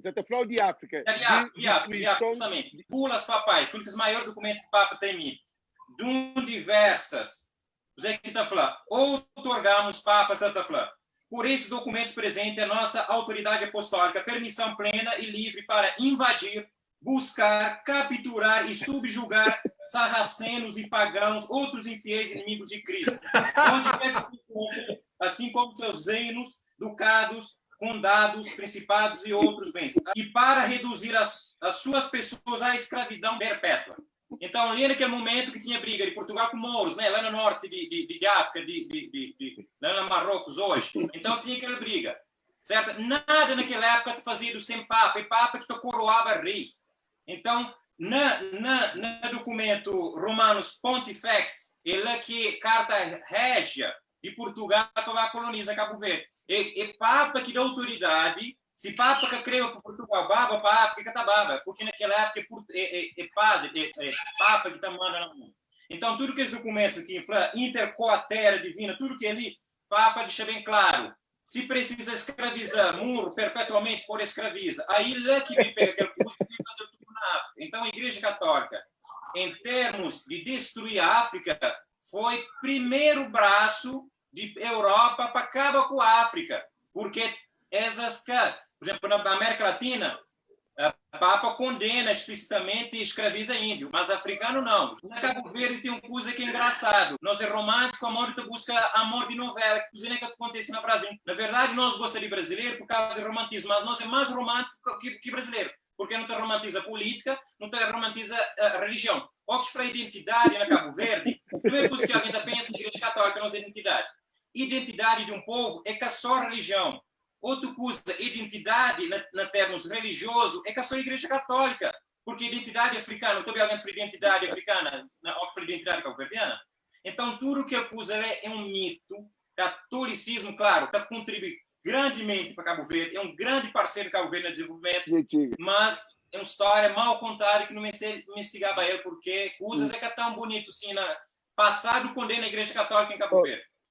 N sa ta fla-u di Áfrika, Di di Áfrika, di Áfrika, di Áfrika, distruison. justamente. Bulas papais, kel kes maior dokumentu ki Papa ta emiti, dundi versas, kuzé ki ta fla? Outorgamos, Papa sta ta fla, por esses documentos presentes a nossa autoridade apostólica permissão plena e livre para invadir, buscar, capturar e subjugar sarracenos e pagãos, outros infiéis inimigos de Cristo, onde quer que se encontrem, assim como seus reinos, ducados, condados, principados e outros bens, e para reduzir as, as suas pessoas à escravidão perpétua. Então, ali naquele momento que tinha briga de Portugal com mouros, né? Lá no norte de África, lá no Marrocos hoje. Então tinha aquela briga, certo? Nada naquela época te fazia sem Papa, e Papa que te coroava rei. Então, na documento Romanos Pontifex, ele aqui, carta régia de Portugal para colonizar Cabo Verde. E Papa que dá autoridade, se Papa que creu para Portugal, baba para África, tá baba, porque naquela época é padre, é Papa que está mandando no mundo. Então, tudo que esses documentos aqui, intercoatera divina, tudo que é ali, Papa deixa bem claro, se precisa escravizar muro perpetuamente, por escraviza. Aí lá que vem pegar aquele custo e fazer tudo na África. Então, a Igreja Católica, em termos de destruir a África, foi primeiro braço de Europa para acabar com a África. Porque essas, por exemplo, na América Latina, a Papa condena explicitamente e escraviza índio, mas africano não. Na Cabo Verde tem uma coisa que é engraçado. Nós é romântico, amor, tu busca amor de novela, que coisa que acontece no Brasil. Na verdade, nós gostamos de brasileiro por causa do romantismo, mas nós é mais romântico que brasileiro, porque não te romantiza política, não te romantiza a religião. O que foi identidade na Cabo Verde, a primeira coisa que alguém pensa é a Igreja Católica, nossa identidade. Identidade de um povo é que é só religião. Outra coisa, identidade na termos religioso é que é só a Igreja Católica, porque identidade africana, não alguém de identidade africana, na identidade cabo-verdiana. Então, tudo que acusa é um mito. Catolicismo, claro, está contribuindo grandemente para Cabo Verde, é um grande parceiro de Cabo Verde no desenvolvimento, mas é uma história mal contada que não me instigava ele, porque coisas é que é tão bonito assim, na passado condena a Igreja Católica em Cabo Verde.